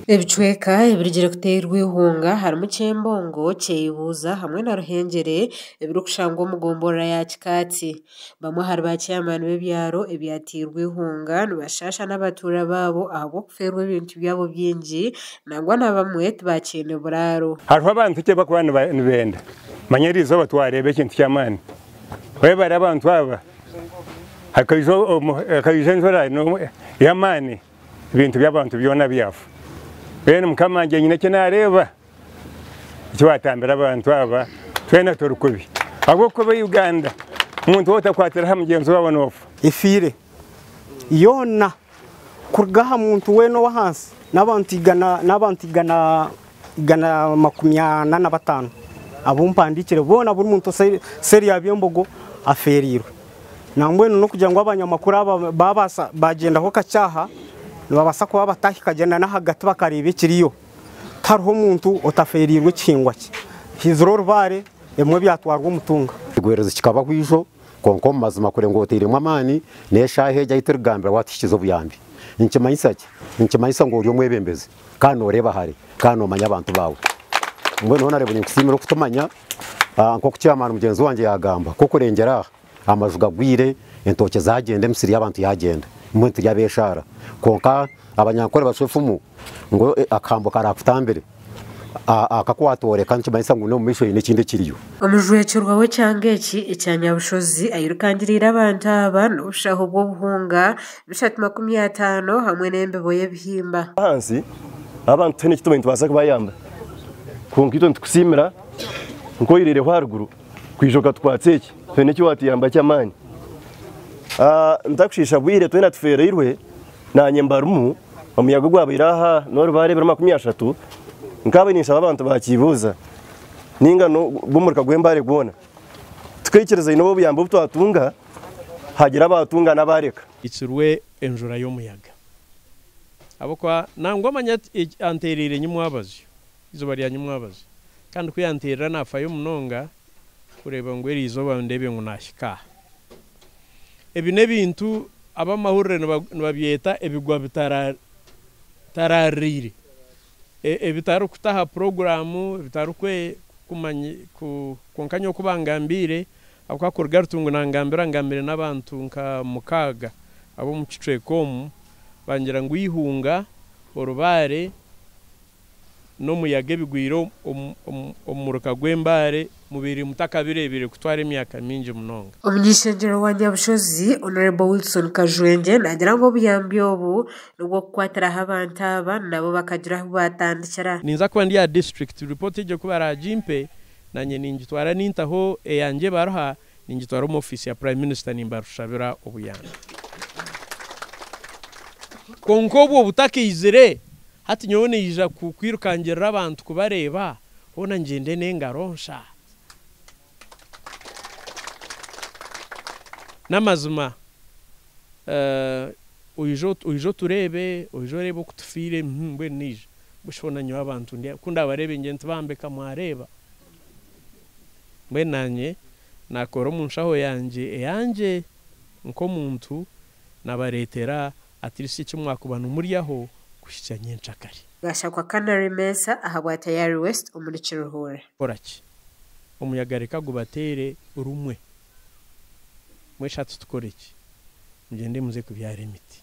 Ebicweka ebirugire kuteerwa eihunga harimu Kyembongo, Kyeyibuuza hamwe na Ruhengyere ebirikushangwa omu gomborora ya Kikaati. Bamwe ahari ba chairman b'ebyaro ebyateirwe eihunga nibashaasha n'abatuura baabo ahabw'okufeerwa ebintu byabo bingi nangwa na bamwe tibakiine buraaro. Hariho abantu eki barikuba nibenda. Manya eriizooba twareeba ekintu ky'amaani. Webare abantu aba. Hakaija enjura y'amaani ebintu by'abantu byona byafa. Mbwenu Mukama ngye nyine eki naareeba eki waatambira abantu aba twena turi kubi. Ahabw'okuba Uganda omuntu waaba otakwatire aha mugyenzi waawe noofa. Efiire yoona kuruga aha muntu weena ow'ahansi n'abantu n'abantu 145 abu mpandiikire boona buri muntu seeri ya Byembogo afeereirwe. Nambwenu n'okugira ngu abanyamakuru aba baabaasa baagyendaho kakye aha nibabaasa kuba batahika gye n'ahagati bakareeba ekiriyo. Tihariho muntu otafeereirwe ekihingwa kye. Haizire orubaare ebimwe byatwarwa omutunga. Ekigwererezi kikabaho ijo, kwonka omu mazima kure ngu oteiremu amaani, n'eshaaha egi ahu turikugambira waatuhikiza obuyambi. Nikimanyisa ki? Nikimanyisa ngu ori omwebembezi kandi nooreeba hare kandi noomanya abantu baawe. Mbwenu hoona reeba ninkusiimira okutumanya nk'oku chairman mugyenzi wangye yaagamba, ku okurengyera aha amaju gagwire, entookye zaagyenda, emisiri y'abantu yaagyenda. Mbwenu turi ab'eshaara. Kwonka Abanyankore bacwa efumu ngu akahambo karaakutambire. Aka ku waatworeka nikimanyisa ngu n'omu maisho haine ekindi ekiriyo. Omujwekyerwa w'ekyanga eki ekya Nyabushozi airukangiriire abantu aba n'obushaho bw'obuhunga 350 hamwe n'embibo y'ebihimba. Ahansi abantu tihaine eki tubaire nitubaasa kubayamba kwonka itwe nitukusiimira nk'oyireireho aharuguru kwija okatukwatsa eki toine eki waatuyamba ky'amaani. Ntakushiisha bwire twena tufeereirwe. Naanye mbarimu, omuyaga ogwabaire aha n'orubaare ebiro 30, nkaaba ninshaba abantu baakibuuza, nainga n'ogw'omurika gw'embaare gwona. Tukaikirizaine obu obuyambi obu twatunga, hagira abaatunga n'abaareka. Itsirwe enjura y'omuyaga. Ahabw'okuba nangwa manya anteereire nyimwabazyo, eizooba rya nyimwabazyo. Kandi ku yanteerera naafayo munonga kureeba ngu eri izooba ndeebe ngu naahika aha. Ebi n'ebintu ab'amahurire nibabyeta ebigwa bitaraariire, ebitarikuta aha puroguraamu, kwonka nyowe ku bangambiire, ahabw'okuba kuruga Rutungu nangambira ngambire n'abantu nka mukaaga ab'omu kicweka omu, bangira ngu eihunga, orubaare, n'omuyaga ebigwire omu muruka gw'embaare mubaire mutakabireebire kutwara emyaka mingi munonga. Omuny'ishengyero wa Nyabushozi, Hon. Wilson Kajwengye naagira ngu obuyambi obu n'obw'okukwatiraho abantu aba nabo bakagira ahu baatandikira. Ninza kuba ndi aha disiturikiti, ripooti egyo ku baraagimpe nanye ningitwara nintaho eyangye ebaruha ningitwara omu ofiisi ya Prime Minister nimbarushabira obuyambi. Kwonka obwo butakaizire, Hati nyowe naija kwirukangirira abantu kubareeba, hoona ngyende n'engaro nsha? N'amazima, oije otureebe, oije oreebe oku tufiire, mbwenu naija. Mbwenu shi hoona nyowe abantu ku ndaabareebe ngire nti bambeka mwareeba? Mbwenu naanye naakora omu nshaho yangye eyangye nk'omuntu, nabareetera At least eki mwakuba nimuryaho kuhikya nyencakare. Gashakwa Canary Mensah ahabwa Tayari West omuri Kiruhura. Kora ki? Omuyaga reka gubateere rumwe. Mwesha hati tukore ki? Mugyende muze kubyara emiti.